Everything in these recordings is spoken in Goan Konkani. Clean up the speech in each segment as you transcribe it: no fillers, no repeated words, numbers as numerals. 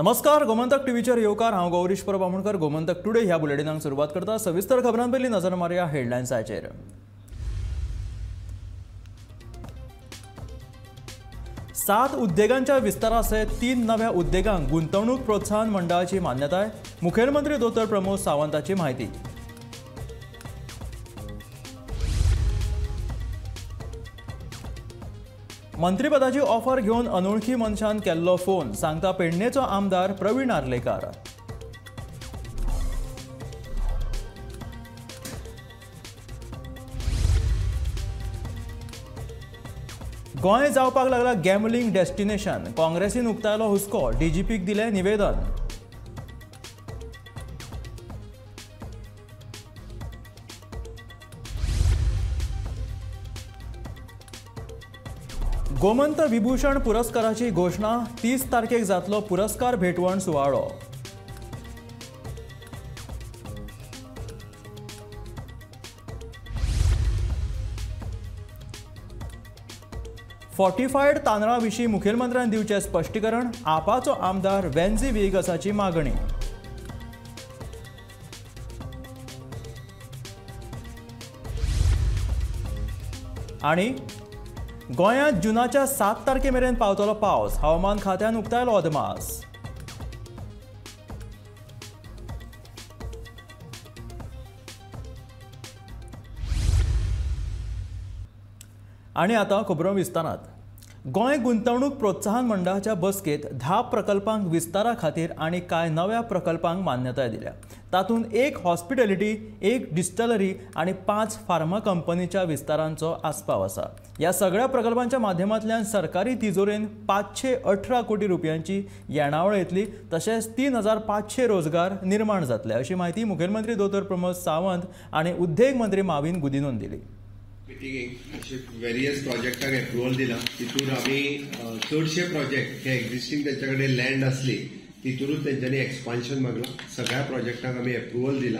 नमस्कार, गोमंतक टीव्हीचेर येवकार. हांव गौरीश परब आमोणकर. गोमंतक टुडे ह्या बुलेटिनाक सुरवात करता. सविस्तर खबरां पयलीं नजर मारया हेडलायन्साचेर. सात उद्देगांच्या विस्तारा सयत 3 नव्या उद्देगांक गुंतवणूक प्रोत्साहन मंडळाची मान्यताय. मुखेलमंत्री दोतोर प्रमोद सावंताची म्हायती. मंत्रीपदाची ऑफर घेवन अनोळखी मनशान केल्लो फोन, सांगता पेडणेचो आमदार प्रवीण आर्लेकार. गोंय जावपाक लागला गॅम्बलिंग डेस्टिनेशन, काँग्रेसीन उक्तायलो हुस्को, डीजीपीक दिलें निवेदन. गोमंत विभूषण पुरस्काराची घोशणा, 30 तारखेक जातलो पुरस्कार भेटवण सुवाळो. फोर्टिफायड तांदळा विशीं मुखेलमंत्र्यान दिवचें स्पश्टीकरण, आपाचो आमदार वेन्झी व्हिएगसाची मागणी. आनी गोंयांत जुनाच्या 7 तारखे मेरेन पावतलो पावस, हवामान खात्यान उक्तायलो अदमास. आनी आतां खबरो विस्तारात. गोंय गुंतवणूक प्रोत्साहन मंडळाच्या बसकेंत 10 प्रकल्पांक विस्तारा खातीर आनी कांय नव्या प्रकल्पांक मान्यताय दिल्या. तातूंत 1 हॉस्पिटॅलिटी, 1 डिस्टलरी आनी 5 फार्मा कंपनीच्या विस्तारांचो आस्पाव आसा. ह्या सगळ्या प्रकल्पांच्या माध्यमांतल्यान सरकारी तिजोरेन 518 कोटी रुपयांची येणावळ येतली, तशेंच 3500 रोजगार निर्माण जातले, अशी म्हायती मुखेलमंत्री दोतोर प्रमोद सावंत आनी उद्देग मंत्री माविन गुदिनोन दिली. मिटिंगेक अशे वेरियस प्रोजेक्टाक एप्रुवल दिला. तितून आमी चडशे प्रोजेक्ट हे एक्झिस्टींग तेंच्या कडेन लँड आसली तितूनच तेंच्यांनी एक्सपान्शन मागला. सगळ्या प्रोजेक्टाक आमी एप्रुवल दिला.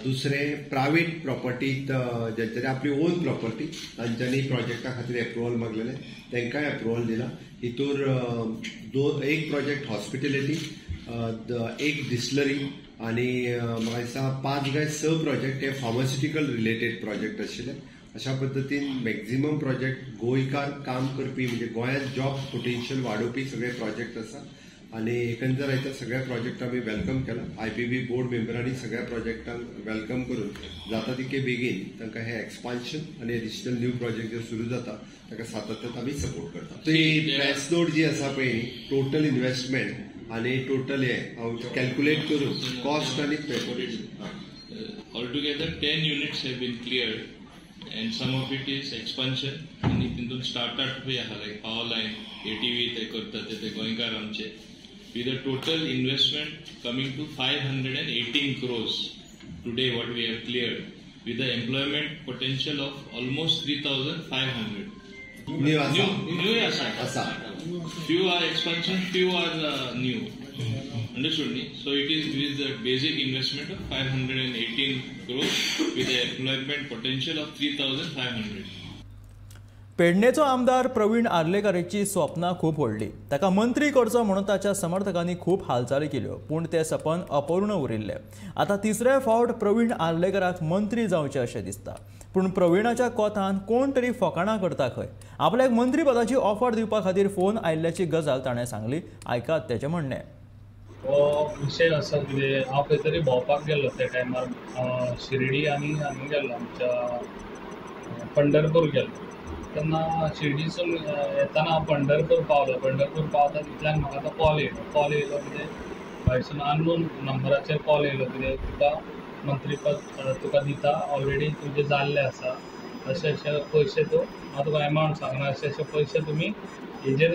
दुसरें प्रायवेट प्रॉपर्टीत ज्यांच्यानी आपली ओन प्रॉपर्टी तांच्यांनी प्रोजेक्टा खातीर एप्रुवल मागलेलें, तांकांय एप्रुवल दिला. हितूर 1 प्रोजेक्ट हॉस्पिटॅलिटी, 1 डिस्लरी आनी म्हाका दिसता 5 काय 6 प्रोजेक्ट हे फार्मास्युटिकल रिलेटेड प्रोजेक्ट आशिल्ले. अशा पद्दतीन मॅक्झिमम प्रोजेक्ट गोंयकार काम करपी म्हणजे गोंयांत जॉब पोटेन्शियल वाडोवपी सगळे प्रोजेक्ट आसा आनी एकंदर आयता सगळ्या प्रोजेक्ट आमी welcome केला. आयपीबी बोर्ड मेंबरांनी सगळ्या प्रोजेक्टांक welcome करून जाता तितके बेगीन तांकां हें एक्सपान्शन आनी एडिशनल न्यू प्रोजेक्ट जे सुरू जाता ताका सातत्यान आमी सपोर्ट करता. ती प्रेस नोट जी आसा पळय न्ही, टोटल इन्व्हेस्टमेंट आनी टोटल हे हांव कॅल्क्युलेट करून कॉस्ट आनी altogether 10 units have been cleared and some of it is expansion आनी तितून स्टार्टअप बी आहा, लायक पावर लायन, एटीव्ही ते करतात ते गोंयकार आमचे, with a total investment coming to 518 crores today what we have cleared, with the employment potential of almost 3500. New asa. Few are expansion, few are new. Understood me? So it is with the basic investment of 518 crores with the employment potential of 3500. पेडणेचो आमदार प्रवीण आर्लेकाराची स्वप्नां खूब व्हडली. ताका मंत्री करचो म्हणून ताच्या समर्थकांनी खूब हालचाली केल्यो, पूण तें सपन अपूर्ण उरिल्लें. आतां तिसरे फावट प्रवीण आर्लेकाराक मंत्री जावचें अशें दिसता, पूण प्रवीणाच्या कोतान कोण तरी फकाणां करता खंय. आपल्याक मंत्रीपदाची ऑफर दिवपा खातीर फोन आयिल्ल्याची गजाल ताणें सांगली. आयकात तेचें म्हणणें. हो विशय आसा कितें, हांव खंय तरी भोंवपाक गेल्लो त्या टायमार, शिर्डी आनी हांगा गेल्लो, आमच्या पंढरपूर गेल्लो. तेन्ना शिर्डीसून येतना हांव पंढरपूर पावलो. पंढरपूर पावता तितल्यान म्हाका तो कॉल येयलो. कॉल येयलो कितें, भायरसून अननोन नंबराचेर कॉल येयलो कितें, तुका मंत्रीपद तुका दिता, ऑलरेडी तुजें जाल्लें आसा, अशे अशे पयशे तूं, हांव तुका एमावंट सांगना, अशे अशे पयशे तुमी हेजेर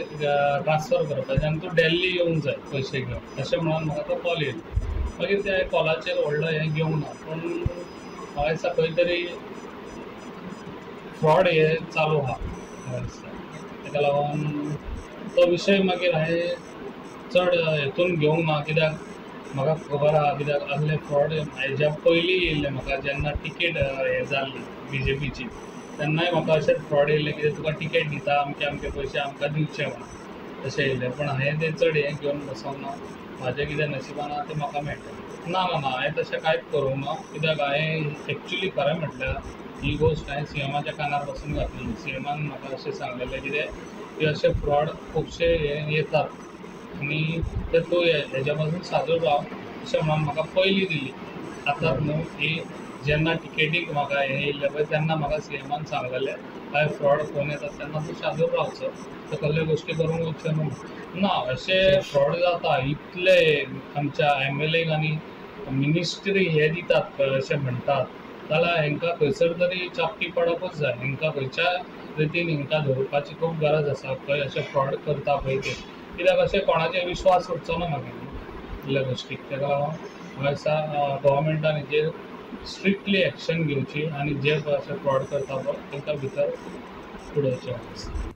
ट्रान्सफर करपाचे आनी तूं दिल्ली येवंक जाय पयशे घेवन, अशें म्हणून म्हाका तो कॉल येयलो. मागीर त्या कॉलाचेर व्हडलो हें घेवंक ना, पूण म्हाका दिसता खंय तरी फ्रॉड हे चालू आहा म्हाका दिसता. ताका लागून तो विशय मागीर हांवें चड हेतून घेवंक ना, कित्याक म्हाका खबर आहा कित्याक असले फ्रॉड हेज्या पयलीं येयल्ले म्हाका. जेन्ना टिकेट हें जाल्ली बीजेपीची तेन्नाय म्हाका अशेंच फ्रॉड येयल्लें कितें तुका टिकेट दिता, अमके अमके पयशे आमकां दिवचे म्हणून अशें येयलें. पूण हांवें तें चड हें घेवन बसोंक ना. म्हाजें कितें नशिबान आहा तें म्हाका मेळटलें. ना ना ना, हांवें तशें कांयच करूंक ना, कित्याक हांवें एक्चुली खरें म्हटल्यार ही गोश्ट हांवें सीएमाच्या कानार पसून घातलेली. सीएमान म्हाका अशें सांगलेलें कितें की अशे फ्रॉड खुबशे हे येतात आनी ते तूं हेज्या पासून सादूर राव अशें म्हणून म्हाका पयलीं दिली. आतां न्हू ही जेन्ना टिकेटीक म्हाका हें येयल्लें पळय तेन्ना म्हाका सीएमान सांगलेलें काय फ्रॉड फोन येतात तेन्ना तूं सादूर रावचो, तर कसल्यो गोश्टी करूंक वचचें न्हू. ना, अशे फ्रॉड जाता इतले आमच्या एमएलएक आनी मिनिस्ट्री हे दितात अशें म्हणटात जाल्यार हेंकां खंयसर तरी चापटी पडपूच जाय. हेंकां खंयच्या रितीन हेंकां धरपाची खूब गरज आसा, खंय अशें फ्रॉड करता पळय ते, कित्याक अशें कोणाचेर विश्वास उरचो ना मागीर इतल्या गोश्टीक. तेका लागून म्हाका दिसता गव्हर्मेंटान हेजेर स्ट्रिक्टली एक्शन घेवची आनी जे अशें फ्रॉड करता पळय तांकां भितर उडोवचें.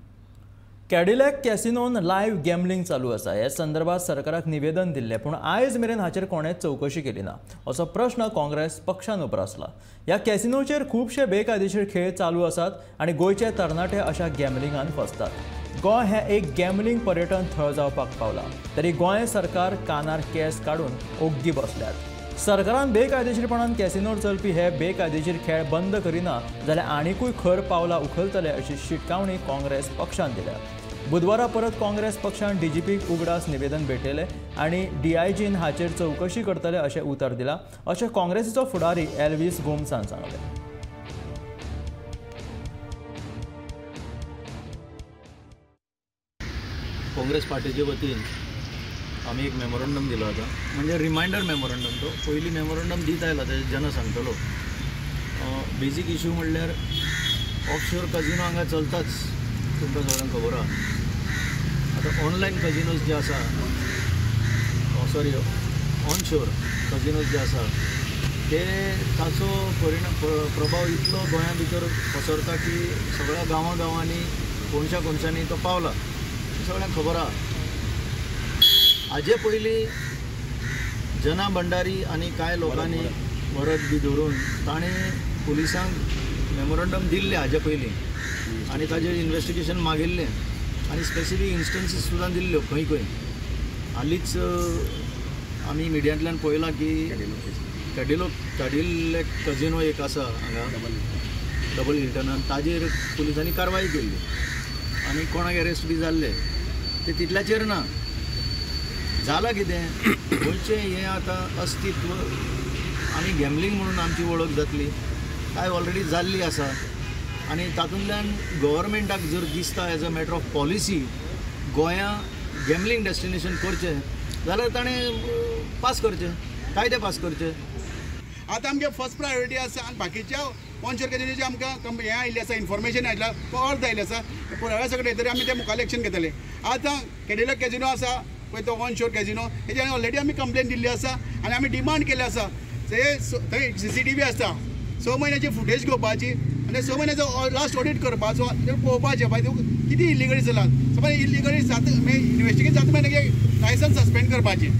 कॅडिलॅक कॅसिनोन लायव्ह गॅमलिंग चालू आसा. हे संदर्भात सरकाराक निवेदन दिल्लें, पूण आयज मेरेन हाचेर कोणेंच चवकशी केली ना असो प्रश्न काँग्रेस पक्षान उप्रासला. ह्या कॅसिनोचेर खुबशे बेकायदेशीर खेळ चालू आसात आनी गोंयचे तरणाटे अशा गॅमलिंगान फसतात. गोंय हें एक गॅमलिंग पर्यटन थळ जावपाक पावलां, तरी गोंय सरकार कानार केस काडून ओग्गी बसल्यात. सरकारान बेकायदेशीरपणान कॅसिनोर चलपी हे बेकायदेशीर खेळ बंद करिना जाल्यार आनिकूय खर पावलां उखलतले अशी शिटकावणी काँग्रेस पक्षान दिल्या. बुधवारा परत काँग्रेस पक्षान डीजीपीक उगडास निवेदन भेटयलें आनी डीआयजीन हाचेर चवकशी करतले अशें उतर दिलां अशें काँग्रेसीचो फुडारी एल्वीस गोम्सान सांगलें. काँग्रेस पार्टीचे वतीन आमी एक मेमोरंडम दिलो आतां, म्हणजे रिमायंडर मेमोरंडम. तो पयलीं मेमोरंडम दीत आयला तें जेन्ना सांगतलो. बेजीक इशू म्हणल्यार ऑफशोर कजिनो हांगा चलताच, तुमकां सगळ्यांक खबर आहा. आतां ऑनलायन कजिनोज जे आसा, सॉरी ऑनशोर कजिनोज जे आसा ते ताचो परिणाम प्रभाव इतलो गोंया भितर पसरता की सगळ्या गांवां गांवांनी कोनशा कोनशांनी तो पावला, सगळ्यांक खबर आहा. हाजे पयलीं जना भंडारी आनी कांय लोकांनी वरद बी धरून ताणें पुलिसांक मेमोरंडम दिल्लें हाजे पयलीं आनी ताजेर इन्वेस्टिगेशन मागिल्लें आनी स्पेसिफीक इन्स्टन्सीस सुद्दां दिल्ल्यो खंय खंय. हालींच आमी मिडियांतल्यान पळयलां की कॅडिलॅक कजिनो एक आसा हांगा डबल हिल्टनान, ताजेर पुलिसांनी कारवाय केल्ली आनी कोणाक अरेस्ट बी जाल्ले. ते तितल्याचेर ना जालां कितें, गोंयचें हें आतां अस्तित्व आनी गॅमलिंग म्हणून आमची वळख जातली काय ऑलरेडी जाल्ली आसा. आनी तातूंतल्यान गव्हर्मेंटाक जर दिसता as a matter of policy गोंया गॅमलिंग डेस्टिनेशन करचें जाल्यार ताणें पास करचें, कायदे पास करचे. आतां आमगे फर्स्ट प्रायोरिटी आसा आनी बाकीच्या ऑनशोर कॅसिनोचें आमकां हें आयिल्लें आसा, इन्फॉर्मेशन आयलां, अर्ज आयिल्लें आसा, पुराव्या सगळे तरी आमी ते मुखार एक्शन घेतले. आतां कॅडिलॅक कॅसिनो आसा पळय तो ऑनशोर कॅसिनो, हेजेर ऑलरेडी आमी कंप्लेन दिल्ली आसा आनी आमी डिमांड केल्ले आसा ते थंय CCTV आसता, 6 म्हयन्याची फुटेज घेवपाची आनी 6 म्हयन्याचो लास्ट ऑडीट करपाचो, पळोवपाचें बाय कितें इल्लिगली चलात. समज इल्लिगली जाता इन्वेस्टिगेशन जाता मागीर लायसन्स सस्पेंड करपाचें,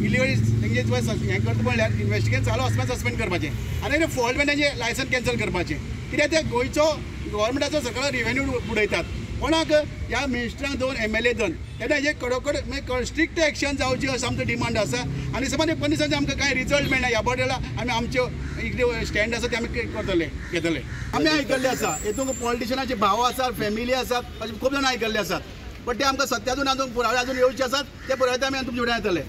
इल्लिगली तेंगे हें करता म्हणल्यार इन्वेस्टिगेशन चालू आसतना सस्पेंड करपाचें आनी फॉल्ट मागीर लायसन्स कॅन्सल करपाचें. कित्याक ते गोंयचो गव्हर्मेंटाचो सगळो रिवेन्यू बुडयतात. कोणाक ह्या मिनिस्टरांक दोन MLA दोन, तेन्ना हेजेर कडोकड मागीर स्ट्रिक्ट एक्शन जावची असो आमचो डिमांड आसा. आनी समज 15 दिसांनी आमकां कांय रिजल्ट मेळना ह्या बॉडला आमी आमच्यो इतल्यो स्टँड आसा ते आमी करतले घेतले. आमी आयकल्ले आसा हेतून पॉलिटिशनाचे भाव आसात, फॅमिली आसात, अशे खूब जाणां आयकल्ले आसात, बट ते आमकां सत्य अजून अजून पुरावे अजून येवचे आसात, ते पुरावे आमी तुमचे फुड्यान येतले.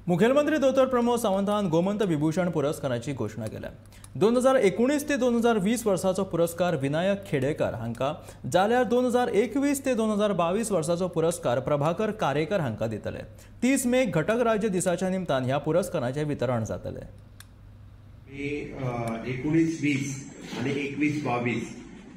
मुखेलमंत्री दोतोर प्रमोद सावंतान गोमंत विभूषण पुरस्काराची घोशणा केल्या. 2019 ते 2020 वर्साचो पुरस्कार विनायक खेडेकर हांकां जाल्यार 2021 ते 2022 वर्साचो पुरस्कार प्रभाकर कारेकर हांकां दितले. 30 मे घटक राज्य दिसाच्या निमतान ह्या पुरस्काराचें वितरण जातलें. 19-20 आनी 21-22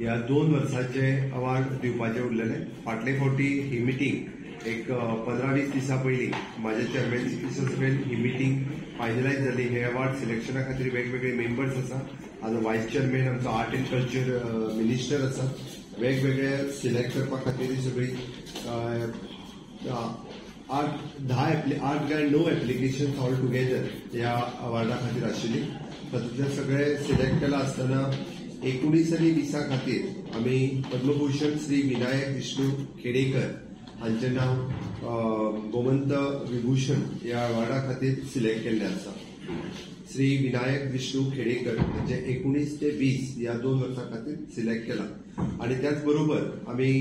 ह्या 2 वर्साचे अवॉर्ड दिवपाचे उरलेले. फाटले फावटी ही मिटींग एक 15-20 दिसां पयलीं म्हाज्या चेअरमॅनशिपी सकयल ही मिटींग फायनलायज जाली. हे अवॉर्ड सिलेक्शना खातीर वेगवेगळे मेंबर्स आसा. आजो वायस चेअरमॅन आमचो आर्ट एंड कल्चर मिनिस्टर आसा. वेगवेगळे सिलेक्ट करपा खातीर सगळी 8 काय 9 एप्लिकेशन ऑल टुगेदर ह्या अवॉर्डा खातीर आशिल्ली. तातूंतले सगळे सिलेक्ट केला आसतना 19 आनी 20 खातीर आमी पद्मभूषण श्री विनायक विष्णू खेडेकर हांचें नांव गोमंत विभूषण ह्या अवॉर्डा खातीर सिलेक्ट केल्लें आसा. श्री विनायक विष्णू खेडेकर हांचे 19 ते 20 ह्या 2 वर्सां खातीर सिलेक्ट केला. आनी त्याच बरोबर आमी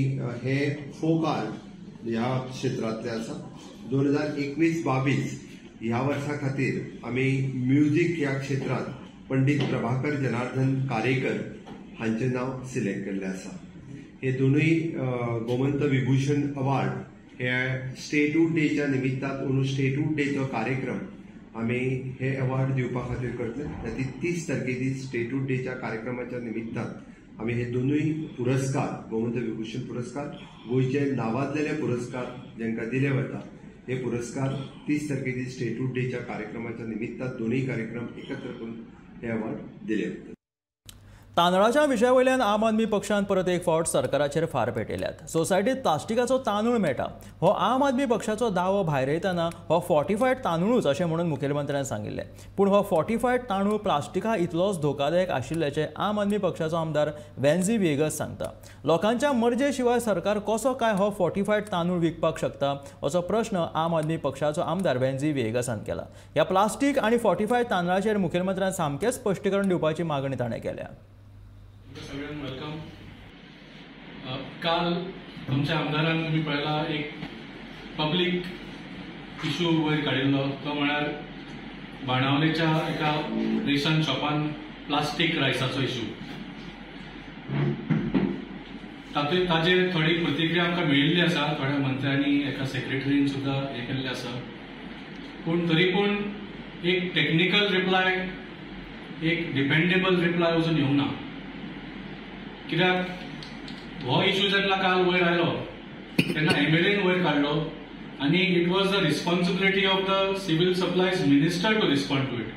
हे फोक आर्ट ह्या क्षेत्रांतले आसा. 2021-22 ह्या वर्सा खातीर आमी म्युझिक ह्या क्षेत्रांत पंडित प्रभाकर जनार्दन कारेकर हांचें नांव सिलेक्ट केल्लें आसा. हे दोनूय गोमंत विभूषण अवॉर्ड हे स्टेटहूड डेच्या निमित्तान अंदू स्टेटहूड डेचो कार्यक्रम आमी हे अवॉर्ड दिवपा खातीर करतले. ती 30 तारखे दीस स्टेटहूड डेच्या कार्यक्रमाच्या निमित्तान आमी हे दोनूय पुरस्कार गोमंत विभूषण पुरस्कार गोंयचे नावाजलेले पुरस्कार जांकां दिले वता हे पुरस्कार 30 तारखे दीस स्टेटहूड डेच्या कार्यक्रमाच्या निमित्तान दोनूय कार्यक्रम एकत्र करून हे अवॉर्ड दिले वता. तांदळाच्या विशया वयल्यान आम आदमी पक्षान परत एक फावट सरकाराचेर फार पेटयल्यात. सोसायटीत प्लास्टिकाचो तांदूळ मेळटा हो आम आदमी पक्षाचो दावो भायर येतना हो फॉर्टिफायड तांदूळच अशें म्हणून मुखेलमंत्र्यान सांगिल्लें. पूण हो फॉर्टिफायड तांदूळ प्लास्टिका इतलोच धोकादायक आशिल्ल्याचें आम आदमी पक्षाचो आमदार वेन्झी व्हिएगस सांगता. लोकांच्या मर्जे शिवाय सरकार कसो काय हो फॉर्टिफायड तांदूळ विकपाक शकता असो प्रश्न आम आदमी पक्षाचो आमदार वेन्झी व्हिएगसान केला. ह्या प्लास्टीक आनी फॉर्टिफायड तांदळाचेर मुखेलमंत्र्यान सामकें स्पश्टीकरण दिवपाची मागणी ताणें केल्या. सगळ्यांक welcome. काल आमच्या आमदारान तुमी पळयला एक पब्लीक इशू वयर काडिल्लो, तो म्हळ्यार बाणावलेच्या एका रेशन शॉपान प्लास्टीक रायसाचो इशू. तातूंत ताजेर थोडी प्रतिक्रिया आमकां मेळिल्ली आसा, थोड्या मंत्र्यांनी एका सेक्रेटरीन सुद्दां हें केल्लें आसा. पूण तरी पूण एक टॅक्निकल रिप्लाय, एक डिपेंडेबल रिप्लाय अजून येवंक ना. कित्याक हो इशू जेन्ना काल वयर आयलो तेन्ना एमएलएन वयर काडलो आनी it was the responsibility of the civil supplies minister to respond to it.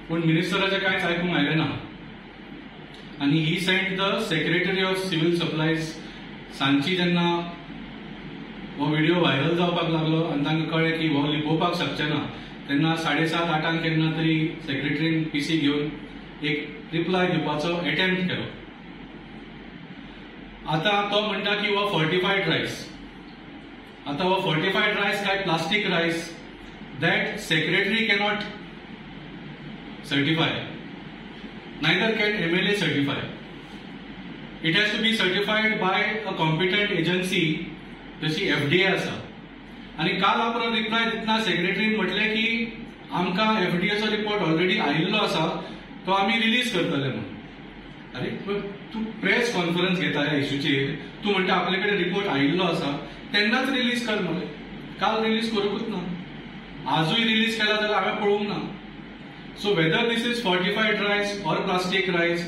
पूण मिनिस्टराचें कांयच आयकूंक आयलें ना आनी he sent the secretary of civil supplies सांजची जेन्ना हो व्हिडिओ व्हायरल जावपाक लागलो आनी तांकां कळ्ळें की हो लिपोवपाक शकचें ना तेन्ना 7:30-8 केन्ना तरी सेक्रेटरीन पीसी घेवन एक रिप्लाय दिवपाचो एटेम्प्ट केलो. आतां तो म्हणटा की हो फॉर्टिफायड रायस. आतां हो फॉर्टिफायड रायस काय plastic rice that secretary cannot certify, neither can MLA certify. It has to be certified by a competent agency जशी FDA आसा. आनी काल आपलो रिप्लाय दितना सेक्रेटरीन म्हटलें की आमकां FDAचो रिपोर्ट ऑलरेडी आयिल्लो आसा, तो आमी रिलीज करतले म्हणून. अरे तूं प्रेस कॉन्फरन्स घेता ह्या इशूचेर, तूं म्हणटा आपले कडेन रिपोर्ट आयिल्लो आसा तेन्नाच रिलीज कर मरे. काल रिलीज करूंकूच ना, आजूय रिलीज केला जाल्यार हांवें पळोवंक ना. So whether this is fortified rice or plastic rice,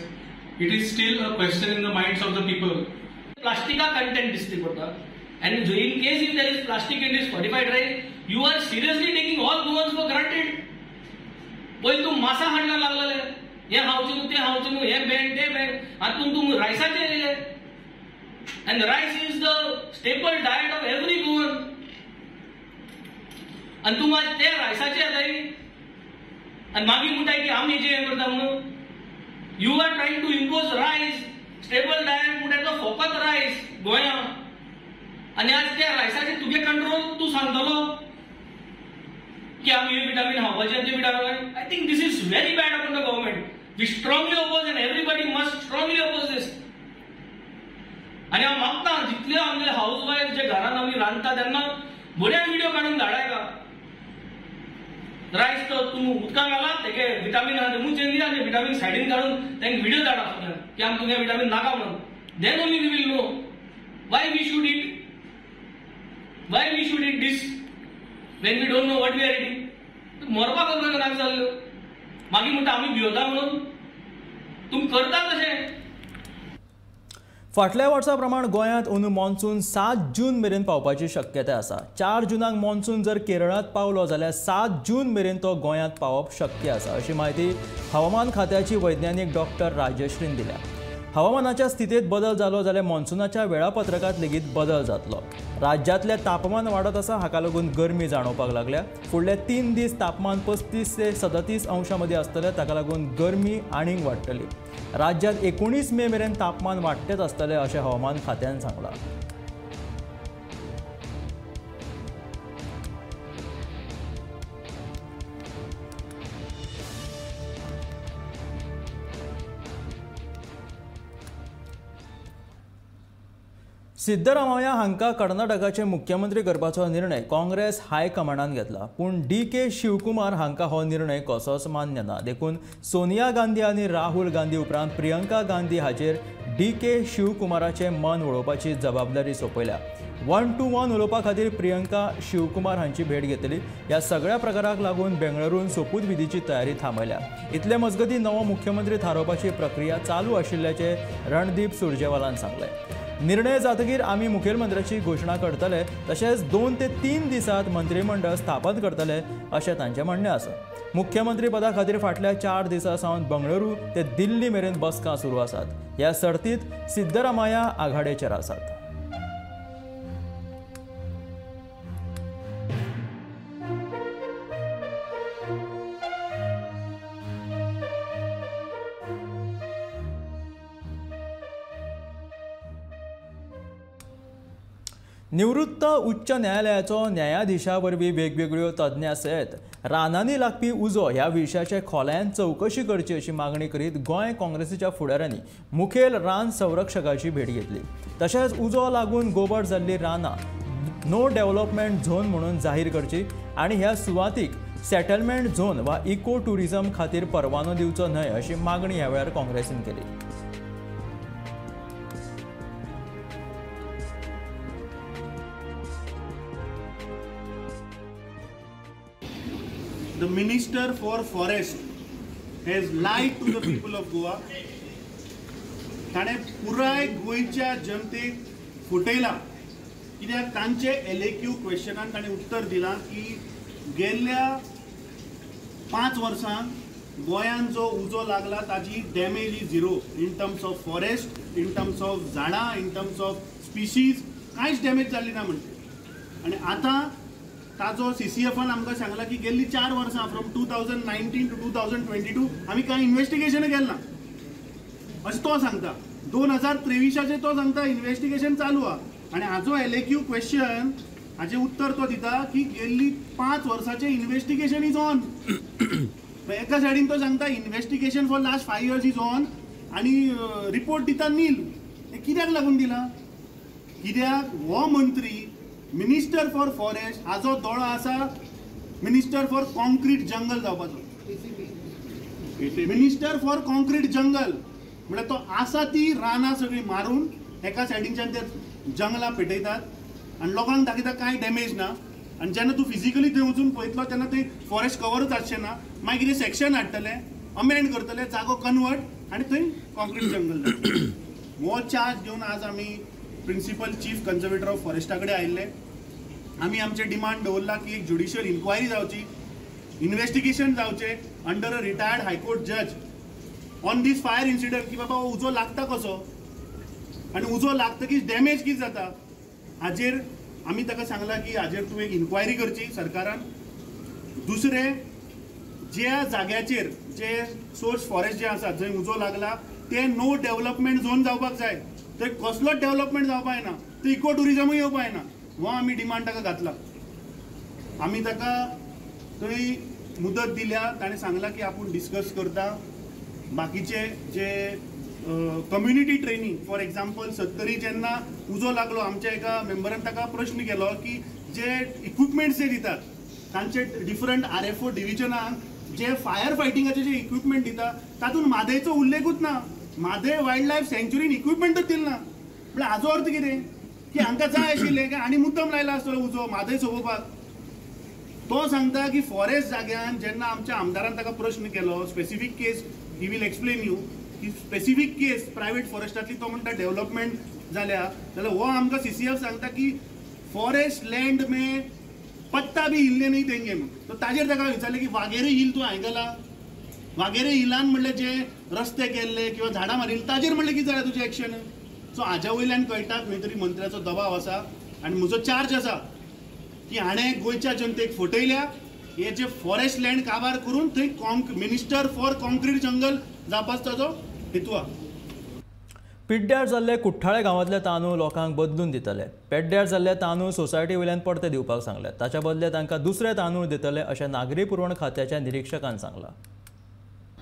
it is still a question in the minds of the people. प्लास्टिका content दिसती पडटा and in case if there is plastic in this fortified rice, you are seriously taking all Goans for granted. पयलीं तूं मासा हाडना लागलेले, हें खावचें न्हू तें खावचें न्हू, हें बॅन तें बॅन, आनी तूं रायसाचेर येयले. And rice is the staple diet of every Goan. आनी तूं मात ते रायसाचेर येताय आनी मागीर म्हणटाय की आमी जें हें करता म्हणून. You are trying to impose rice staple diet म्हणटाय तो फकत रायस गोंया, आनी आज त्या रायसाचेर तुगे कंट्रोल तूं सांगतलो की आमी हे विटामीन खावपाचें तें vitamin. I think this is very bad upon the government. We strongly oppose and everybody must strongly oppose this. आनी हांव मागता जितले आमगे हावस वायफ जे घरान आमी रांदता तेन्ना बऱ्यान व्हिडिओ काडून धाडाय का रायस तो तूं उदकान घाला तेगे विटामीन आहा तें मुचेन दी आनी विटामीन सायडीन काडून तेंका व्हिडिओ धाडा की आमकां तुगे विटामीन नाका म्हणून. Then only we will know why we should eat, why we should eat this when we don't know what we are eating. मरपाक खबर नाका जाल्ल्यो, मागीर म्हणटा आमी भिवता म्हणून. तुमी करता तशें. फाटल्या वर्सा प्रमाण गोंयांत अंदू मॉन्सून 7 जून मेरेन पावपाची शक्यताय आसा. 4 जुनाक मॉन्सून जर केरळांत पावलो जाल्यार 7 जून मेरेन तो गोंयांत पावप शक्य आसा अशी म्हायती हवामान खात्याची वैज्ञानीक डॉक्टर राजश्रीन दिल्या. हवामानाच्या स्थितीत बदल जालो जाल्यार मॉन्सूनाच्या वेळापत्रकांत लेगीत बदल जातलो. राज्यांतलें तापमान वाडत आसा, हाका लागून गरमी जाणवपाक लागल्या. फुडले 3 दीस तापमान 35 ते 37 अंशां मदीं आसतलें, ताका लागून गरमी आनीक वाडटली. राज्यांत 19 मे मेरेन तापमान वाडटेच आसतलें अशें हवामान खात्यान सांगलां. सिद्धरामय्या हांकां कर्नाटकाचे मुख्यमंत्री करपाचो निर्णय काँग्रेस हायकमांडान घेतला, पूण डी के शिवकुमार हांकां हो निर्णय कसोच मान्य ना. देखून सोनिया गांधी आनी राहुल गांधी उपरांत प्रियंका गांधी हाचेर डी के शिवकुमाराचें मन वळोवपाची जबाबदारी सोंपयल्या. 1 to 1 उलोवपा खातीर प्रियंका शिवकुमार हांची भेट घेतली. ह्या सगळ्या प्रकाराक लागून बेंगळुरून सोपूतविधीची तयारी थांबयल्या. इतले मजगतीं नवो मुख्यमंत्री थारोवपाची प्रक्रिया चालू आशिल्ल्याचें रणदीप सुरजेवालान सांगलें. निर्णय जातकीर आमी मुखेलमंत्र्याची घोशणा करतले, तशेंच 2 ते 3 दिसांत मंत्रीमंडळ स्थापन करतले अशें तांचें म्हणणें आसा. मुख्यमंत्री पदा खातीर फाटल्या 4 दिसां सावन बंगळुरू ते दिल्ली मेरेन बसका सुरू आसात. ह्या सर्तींत सिद्धरामय्या आघाडेचेर आसात. निवृत्त उच्च न्यायालयाचो न्यायाधीशा वरवीं वेगवेगळ्यो तज्ञां सयत रानांनी लागपी उजो ह्या विशयाचे खोलायेन चवकशी करची अशी मागणी करीत गोंय काँग्रेसीच्या फुडाऱ्यांनी मुखेल रान संरक्षकाची भेट घेतली. तशेंच उजो लागून गोबड जाल्ली रानां नो डेव्हलपमेंट झोन म्हणून जाहीर करची आनी ह्या सुवातीक सेटलमेंट झोन वा इको ट्युरिझम खातीर परवानो दिवचो न्हय अशी मागणी ह्या वेळार काँग्रेसीन केली. The Minister for Forest has lied to the people of Goa. ताणें पुराय गोंयच्या जनतेक फटयला. कित्याक तांचे LAQ क्वेश्चनान ताणें उत्तर दिलां की गेल्ल्या 5 वर्सांत गोंयांत जो उजो लागला ताजी damage is zero in terms of forest, in terms of झाडां, इन टर्म्स ऑफ स्पिशीज, कांयच डॅमेज जाली ना म्हणटे. आनी आतां ताजो CCFन आमकां सांगला की गेल्ली 4 वर्सां फ्रॉम 2019 टू 2022 आमी कांय इन्वेस्टिगेशन केलें ना अशें तो सांगता. 2023 तो सांगता इन्वेस्टिगेशन चालू आहा. आनी हाजो LAQ question हाजें उत्तर तो दिता की गेल्ली 5 वर्सांचें इन्वेस्टिगेशन is on. एका सायडीन तो सांगता investigation for last 5 years is on आनी रिपोर्ट दिता नील. हें कित्याक लागून दिला? कित्याक हो मंत्री मिनिस्टर फॉर फॉरेस्ट हाजो दोळो आसा मिनिस्टर फॉर कॉन्क्रीट जंगल जावपाचो. मिनिस्टर फॉर कॉन्क्रीट जंगल म्हळ्यार तो आसा ती रानां सगळीं मारून एका सायडीनच्यान ते जंगलां पेटयतात आनी लोकांक दाखयता कांय डॅमेज ना. आनी जेन्ना तूं फिजिकली थंय वचून पळयतलो तेन्ना थंय फॉरेस्ट कवरूच आसचें ना. मागीर कितें सेक्शन हाडटले, अमेंड करतले, जागो कन्वर्ट आनी थंय कॉन्क्रीट जंगल जातलें. हो चार्ज घेवन आज आमी प्रिन्सिपल चीफ कन्जर्वेटर ऑफ फॉरेस्टा कडेन आयिल्ले. आमी आमचे डिमांड दवरला की एक ज्युडिशियल इन्क्वायरी जावची, इन्वेस्टिगेशन जावचें under a retired high court जज ऑन these fire incident की बाबा हो उजो लागता कसो आनी उजो लागतकीच डॅमेज कितें जाता हाजेर आमी ताका सांगलां की हाजेर तूं एक इन्क्वायरी करची सरकारान. दुसरें, ज्या जाग्याचेर जे सोर्स फॉरेस्ट जे आसा जंय उजो लागला ते नो डेव्हलपमेंट झोन जावपाक जाय. थंय कसलोच डेव्हलपमेंट जावपाक जायना, थंय इको ट्युरिजमूय येवपाक जायना. हो आमी डिमांड ताका घातला. आमी ताका थंय मुदत दिल्या. ताणें सांगलां की आपूण डिस्कस करता. बाकीचे जे community training for example Sattari जेन्ना उजो लागलो आमच्या एका मेंबरान ताका प्रश्न केलो की जे इक्विपमेंट्स जे दितात तांचे डिफरंट RFO डिविजनांक जे फायर फायटिंगाचे जे इक्विपमेंट दिता तातूंत म्हादयचो उल्लेखूच ना. म्हादय वायल्ड लायफ सँच्युरीन इक्विपमेंटूच दिलें ना. म्हळ्यार हाजो अर्थ कितें की हांकां जाय आशिल्लें काय आनी मुद्दम लायला आसतलो उजो म्हादय सोंपोवपाक. तो सांगता की फॉरेस्ट जाग्यान जेन्ना आमच्या आमदारान ताका प्रश्न केलो specific case he will explain you की स्पेसिफीक केस प्रायवेट फॉरेस्टांतली तो म्हणटा डेव्हलपमेंट जाल्या जाल्यार हो आमकां CCF सांगता की फॉरेस्ट लँड में पत्ता बी हिल्ले न्ही तेंगे म्हणून. तो ताजेर ताका विचारलें की वागेरे हिल तूं आयकला, वागेरे हिलान म्हणल्यार जे रस्ते केल्ले किंवा झाडां मारिल्ली ताजेर म्हणलें कितें जालें तुजें एक्शन. सो हाज्या वयल्यान कळटा खंय तरी मंत्र्याचो दबाव आसा आनी म्हजो चार्ज आसा की हाणें गोंयच्या जनतेक फटयल्या. हे जे फॉरेस्ट लँड काबार करून थंय मिनिस्टर फॉर कॉन्क्रीट जंगल जावपाचो ताजो हेतू आसा. पिड्ड्यार जाल्ले कुठ्ठाळे गांवांतले तांदूळ लोकांक बदलून दितले. पेड्ड्यार जाल्ले तांदूळ सोसायटी वयल्यान परते दिवपाक सांगले. ताच्या बदले तांकां दुसरे तांदूळ दितले अशें नागरी पुरवण खात्याच्या निरिक्षकान सांगलां.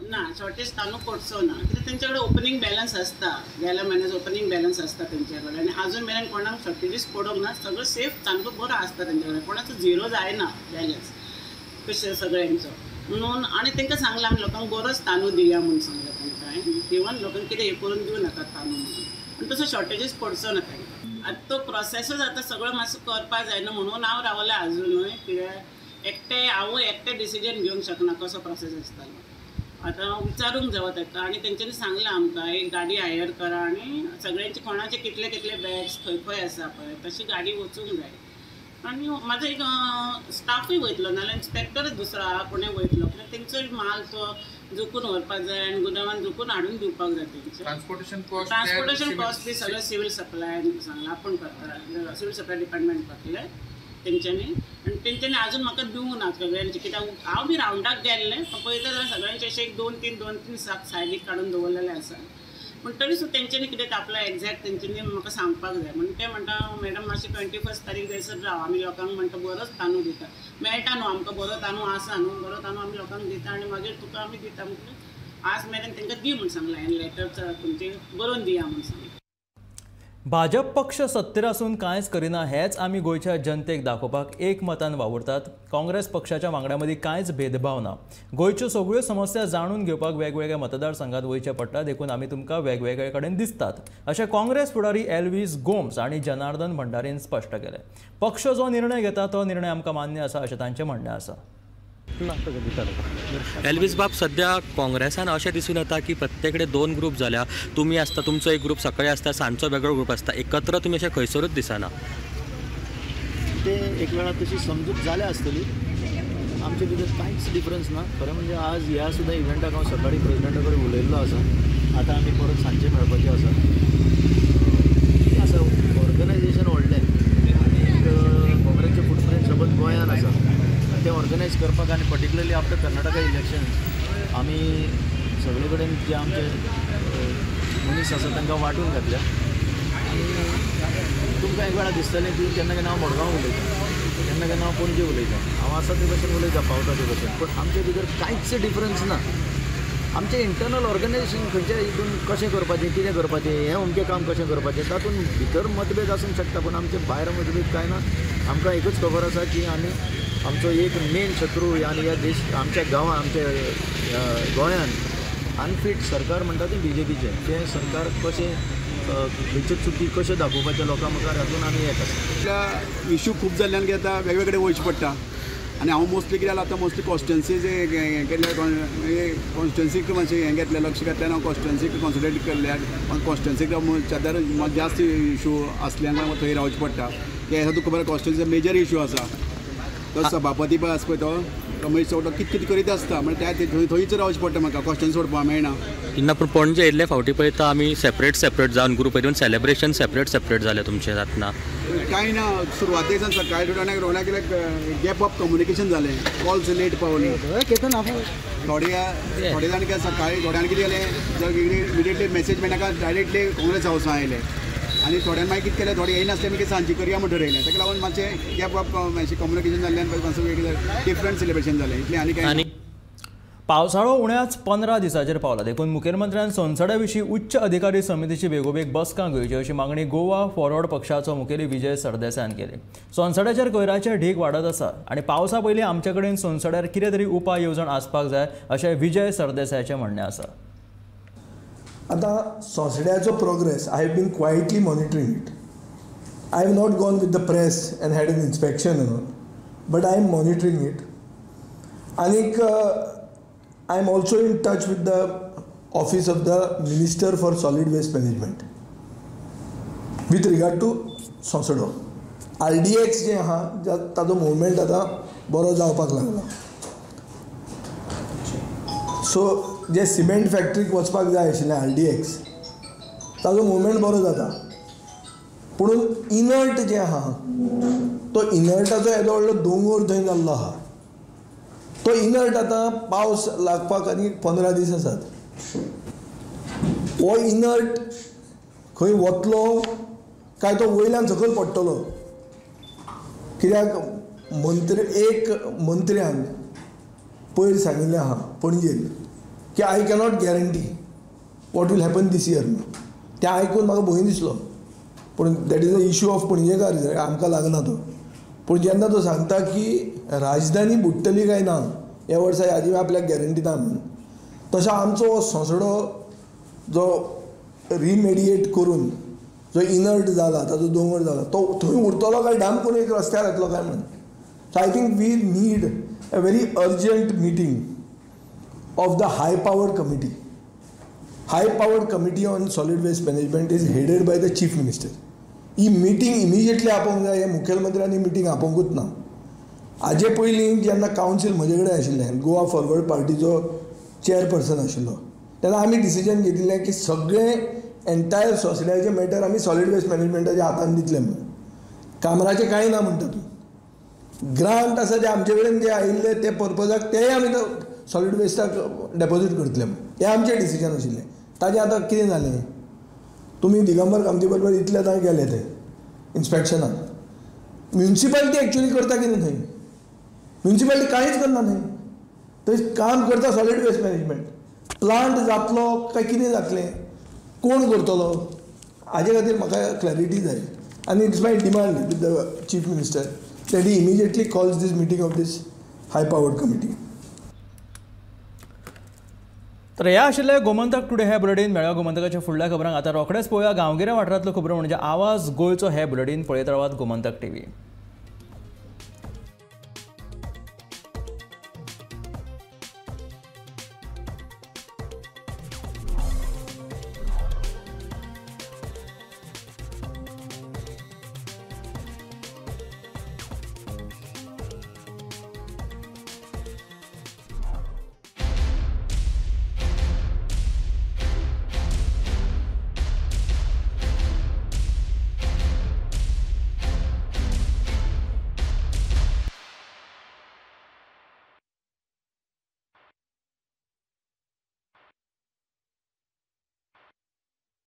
ना, शॉर्टेज तांदूळ पडचो ना, कित्याक तेंचे कडेन ओपनींग बॅलन्स आसता, गेल्या म्हयन्याचो ओपनींग बॅलन्स आसता तेंचे कडेन आनी आजून मेरेन कोणाक शॉर्टेजीस पडोंक ना. सगळो सेफ तांदूळ बरो आसता तेंचे कडेन, कोणाचो झिरो जायना बॅलन्स कशें सगळ्यांचो म्हणून. आनी तांकां सांगलां आमी लोकांक बरोच तांदूळ दिया म्हूण सांगलां तांकां, इवन लोकांक कितें हें करून दिवं नाका तांदूळ म्हणून, पूण तसो शॉर्टेजीस पडचो ना तांकां. आतां तो प्रोसेसूच आतां सगळो मातसो करपा जायना म्हणून हांव रावलां आजुनूय, कित्याक एकटें हांवूय एकटें डिसिजन घेवंक शकना कसो प्रोसेस आसतालो. आतां विचारूंक जावो ताका आनी तेंच्यांनी सांगलां आमकां एक गाडी हायर करा आनी सगळ्यांचे कोणाचे कितले कितले बॅग्स खंय खंय आसा पळय तशी गाडी वचूंक जाय. आनी म्हाजो एक स्टाफूय वयतलो, नाल्यार इन्स्पेक्टरूच दुसरो आहा कोणूय वयतलो, कित्याक तेंचो माल तो जोखून व्हरपाक जाय आनी गुदावान जोखून हाडून दिवपाक जाय तेंचें. ट्रान्सपोर्टेशन कॉस्ट बी सगळें सिवील सप्लायान सांगलां आपूण करता, सिवील सप्लाय डिपार्टमेंट करतलें तेंच्यांनी. आनी तेंच्यांनी आजून म्हाका दिवंक ना सगळ्यांचे, कित्याक हांव बी रावंडाक गेल्लें पळयता जाल्यार सगळ्यांचे अशें एक दोन तीन साक सायडीक काडून दवरलेले आसा, पूण तरी सुद्दां तेंच्यांनी कितें आपलो एग्जॅक्ट तेंच्यांनी म्हाका सांगपाक जाय. म्हणून ते म्हणटा मॅडम मातशें 21 तारीख जायसर राव, आमी लोकांक म्हणटा बरोच तांदूळ दिता, मेळटा न्हू आमकां बरो तांदूळ आसा न्हू, बरो तांदूळ आमी लोकांक दिता आनी मागीर तुका आमी दिता. म्हणटकीर आज मेरेन तांकां दी म्हूण सांगलां, हांवें लेटर तुमचें बरोवन दिया म्हूण सांगलां. भाजप पक्ष सत्तेर आसून कांयच करिना हेच आमी गोंयच्या जनतेक दाखोवपाक एकमतान वावुरतात. काँग्रेस पक्षाच्या वांगड्यां मदीं कांयच भेदभाव ना. गोंयच्यो सगळ्यो समस्या जाणून घेवपाक वेगवेगळ्या मतदारसंघात वयचें पडटा, देखून आमी तुमकां वेगवेगळे कडेन दिसतात, अशें काँग्रेस फुडारी एल्वीस गोम्स आनी जनार्दन भंडारीन स्पश्ट केलें. पक्ष जो निर्णय घेता तो निर्णय आमकां मान्य आसा अशें तांचें म्हणणें आसा. एल्वीस बाब, सध्या काँग्रेसान अशें दिसून येता की प्रत्येक कडेन दोन ग्रुप जाल्या, तुमी आसता तुमचो एक ग्रुप सकाळी आसता, सांजचो वेगळो ग्रुप आसता, एकत्र तुमी अशें खंयसरूच दिसना. ते एक वेळा तशी समजूत जाल्या आसतली, आमचे भितर कांयच डिफरन्स ना. खरें म्हणजे आज ह्या सुद्दां इव्हेंटाक हांव सकाळी प्रेजिडेंटा कडेन उलयल्लो आसा, आतां आमी परत सांजचे मेळपाचे आसा. आसा ऑर्गनायजेशन व्हडलें आनी काँग्रेसचे फुटप्रिंट सबंद गोंयांत आसा, ते ऑर्गनायज करपाक आनी पर्टिक्युलरली आफ्टर कर्नाटका इलेक्शन आमी सगळे कडेन जे आमचे मनीस आसा तांकां वांटून घातल्या. आनी तुमकां एक वेळा दिसतलें की केन्ना केन्ना हांव मडगांव उलयतां, केन्ना केन्ना हांव पणजे उलयतां, हांव आसा ते भशेन उलयतां, पावता ते भशेन, पूण आमचे भितर कांयच डिफरन्स ना. आमचें इंटरनल ऑर्गनायजेशन खंयच्या हितून कशें करपाचें, कितें करपाचें, हें अमकें काम कशें करपाचें, तातूंत भितर मतभेद आसूंक शकता, पूण आमचे भायर मतभेद कांय ना. आमकां एकूच खबर आसा की आमी आमचो एक मेन शत्रू आनी ह्या देश आमच्या गांवां आमच्या गोंयांत अनफीट सरकार म्हणटा तें बीजेपीचें, तें सरकार कशें खंयच्यो चुकी कश्यो दाखोवपाचें लोकां मुखार, हातून आमी एक आसा. इशू खूब जाल्ल्यान कितें जाता वेगवेगळे वयचें पडटा आनी हांव मोस्टली कितें जालां आतां मोस्टली कॉन्स्टिट्युएन्सी हें केल्ले कॉन्स्टिट्युएन्सीक मातशें हें घेतलें, लक्ष घातल्यान हांव कॉन्स्टिट्युएन्सीक कॉन्सन्ट्रेट केल्ल्यान कॉन्स्टिट्युएन्सीक चादर जास्त इशू आसल्यान थंय रावचें पडटा. कित्याक तुका खबर कॉन्स्टिट्युएन्सी मेजर इशू आसा, तो सभापती पळय आसा पळय तो रमेश चौधरी कित कितें करीत आसता, म्हणल्यार त्या थंयच रावचें पडटा म्हाका, कॉन्स्टिट्युएन्सी सोडपाक मेळना. ना, पूण पणजे येयल्ले फावटी पळयता आमी सेपरेट सेपरेट जावन ग्रुप येवन सेलेब्रेशन सेपरेट सेपरेट जालें तुमचें जातना. कांय ना, सुरवातेक सावन सकाळी रोवण्या केल्यार गॅप ऑफ कम्युनिकेशन जालें, कॉल्स लेट पावली, थोडे थोडे जाण कितें सकाळी थोड्यांनी कितें केलें जर इमिडिएटली मॅसेज मेळनाका डायरेक्टली काँग्रेस हावसान आयले आनी थोड्यांनी मागीर कितें केलें, थोडे येयनासले मागीर सांजची करया म्हण ठरयलें, ताका लागून मातशें गॅप ऑफ मातशें कम्युनिकेशन जाल्ल्यान मातसो डिफरंट सेलिब्रेशन जालें इतलें आनी कांय. पावसाळो उण्याच 15 दिसांचेर पावला, देखून मुखेलमंत्र्यान सोनसड्या विशीं उच्च अधिकारी समितीची बेगोबेग बसका घेवची अशी मागणी गोवा फॉरवर्ड पक्षाचो मुखेली विजय सरदेसायान केली. सोनसड्याचेर कोयराचे ढीग वाडत आसा आनी पावसा पयलीं आमचे कडेन सोनसड्यार कितें तरी उपाय येवजण आसपाक जाय अशें विजय सरदेसायाचें म्हणणें आसा. आतां सोंसड्याचो progress I have been quietly monitoring it. I have not gone with the press and had an inspection and all, but I am monitoring it. आनीक I am also in touch with the office of the Minister for Solid Waste Management with regard to Sonsodo. RDX जे आहा ताजो मुवमेंट आतां बरो जावपाक लागला. सो जे सिमेंट फॅक्टरीक वचपाक जाय आशिल्लें RDX ताजो मुवमेंट बरो जाता, पुणून इनर्ट जे आहा तो इनर्टाचो येदो व्हडलो दोंगोर थंय जाल्लो आहा. तो इनर्ट आतां पावस लागपाक आनी 15 दीस आसात. हो इनर्ट खंय वतलो काय तो वयल्यान सकयल पडटलो, कित्याक मंत्री एक मंत्र्यान पयर सांगिल्लें आहा पणजेन की I cannot guarantee what will happen this year. तें आयकून म्हाका भंय दिसलो, पूण that is a issue of Panjekar, आमकां लागना तो. पूण जेन्ना तो सांगता की राजधानी बुडटली काय ना ह्या वर्सा हाजी आपल्याक गॅरंटी ना म्हणून, तसो आमचो हो सोंसडो जो रिमेडिएट करून जो इनर्ट जाला, ताजो दोंगर जाला, तो थंय उरतलो काय डाम करून एक रस्त्यार येतलो काय म्हणून. So I think we need a very urgent meeting of the high powered committee. High powered committee on solid waste management is headed by the chief minister. He meeting immediately आपोवंक जाय. हे मुखेलमंत्र्यांनी मिटींग आपोवंकूच ना. हाजे पयलीं जेन्ना कावन्सील म्हजे कडेन आशिल्लें, गोवा फॉरवर्ड पार्टीचो चेअरपर्सन आशिल्लो, तेन्ना आमी डिसिजन घेतिल्लें की सगळें एन्टायर सोंसड्याचें मॅटर आमी सॉलीड वेस्ट मॅनेजमेंटाच्या हातान दितले म्हणून. कामराचें कांय ना म्हणटा तूं, ग्रांट आसा ते आमचे कडेन जे आयिल्ले ते पर्पजाक तेय आमी सॉलीड वेस्टाक डेपोजीट करतले म्हणून, हें आमचें डिसिजन आशिल्लें. ताजें आतां कितें जालें, तुमी दिगंबर कामती बरोबर इतले आतां गेले ते इन्स्पेक्शनाक, म्युनिसिपालिटी एक्चुअली करता कितें थंय, म्युनिसिपालिटी कांयच करना थंय, थंय काम करता सॉलीड वेस्ट मॅनेजमेंट. प्लांट जातलो काय कितें जातलें, कोण करतलो, हाजे खातीर म्हाका क्लॅरिटी जाय. आनी it's my demand with the chief minister that he immediately calls this meeting of this high powered committee. तर ह्या आशिल्लें गोमंतक टुडे हे बुलेटीन. मेळ्ळ्या गोमंतकाच्या फुडल्या खबरांक. आतां रोखडेच पळोवया गांवगिऱ्या वाठारांतल्यो खबरो, म्हणजे आवाज गोंयचो हे बुलेटीन. पळयत रावात गोमंतक टीव्ही.